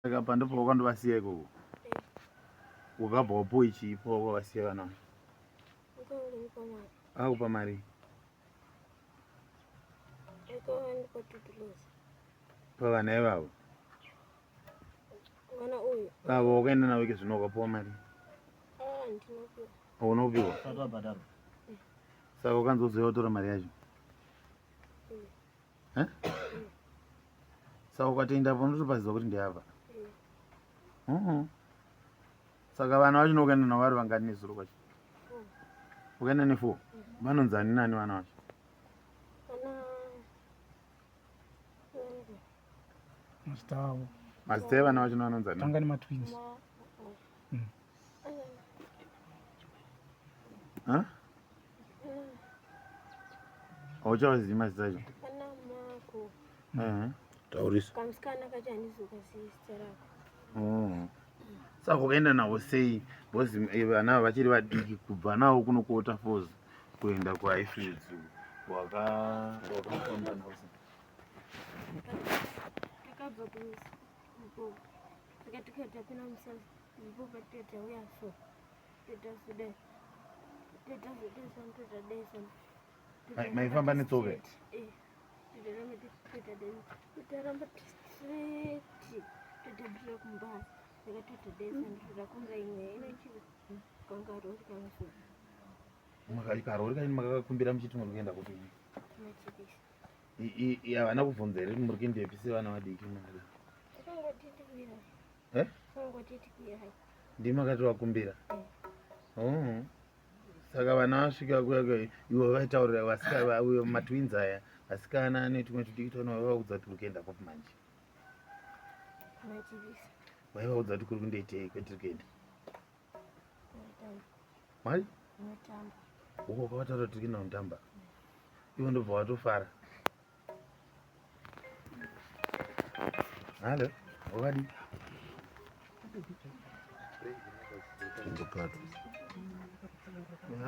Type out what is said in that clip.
Saka pandopa wakandovasiya ikoko. Wakabva wapuwa chii pawakavasiya vana vacho? Wakandipa mari. Akakupa mari? Wakandipa $2. Pavana ivavo? Vana uyu. Avo wakaenda navo ike zvino wakapuwa mari? Ah, ndinopiwa. Hauna kupiwa? Usati wabhadharwa. Saka wakanzi wozouya wotora mari yacho? Mm. Eh? Saka ukatoenda apo unotopaziva kuti ndeava. Mm. Saka vana vacho ukaenda navo vari vangani nezuro kwacho? Four. Ukaenda nefour? Vanonzi ani nani vana vacho? Vana. Mazita avo. Mazita evana vacho vanonzi ani? Tanga nematwins. Ma. Huh? Hauchawazivi mazita acho? Vana Mako. Eh. Taurisa. Kamusikana kacho handizokazivi zita rako. Oh. Saka ukaenda navo sei? Because vana ava vachiri vadiki kubva navo kuno kuWaterfalls kuenda kuHighfields waka wakafamba navo sei? Takabva kuMpopo. Saka tikati tapinda muSouth Mpopo tikati tauya so. Totazodai. Totazodai so totadai so. Maifamba netsoka? Eh. Totaramba totadai. Totaramba straight. Totabvira kumbasi. Saka totadai so totakumbira imwe inochii kangarori kangaso. Karori kaini makakakumbira muchiti muri kuenda kupi? Machipisi. Havana kubvunza here kuti muri kuendepi sevana vadiki makadaro? Takangoti tikwirai. Eh? Takangoti tikwirai. Ndimi makatovakumbira? Oh. Saka vana vasvika kuya kuya ivo vaitaurira vasika uyo matwins aya vasikana netumwe tudiki twana vaivaudza kuti kuri kuenda kupi manje? Machipisi. Vaivaudza kuti kuri kundoitei kwetiri kuenda? Kunotamba. Mari? Kunotamba. Uko kwavataura kuti tiri kuenda kunotamba. Ivo ndobva watofara. Halo, wakadii? Ndokati. Halo.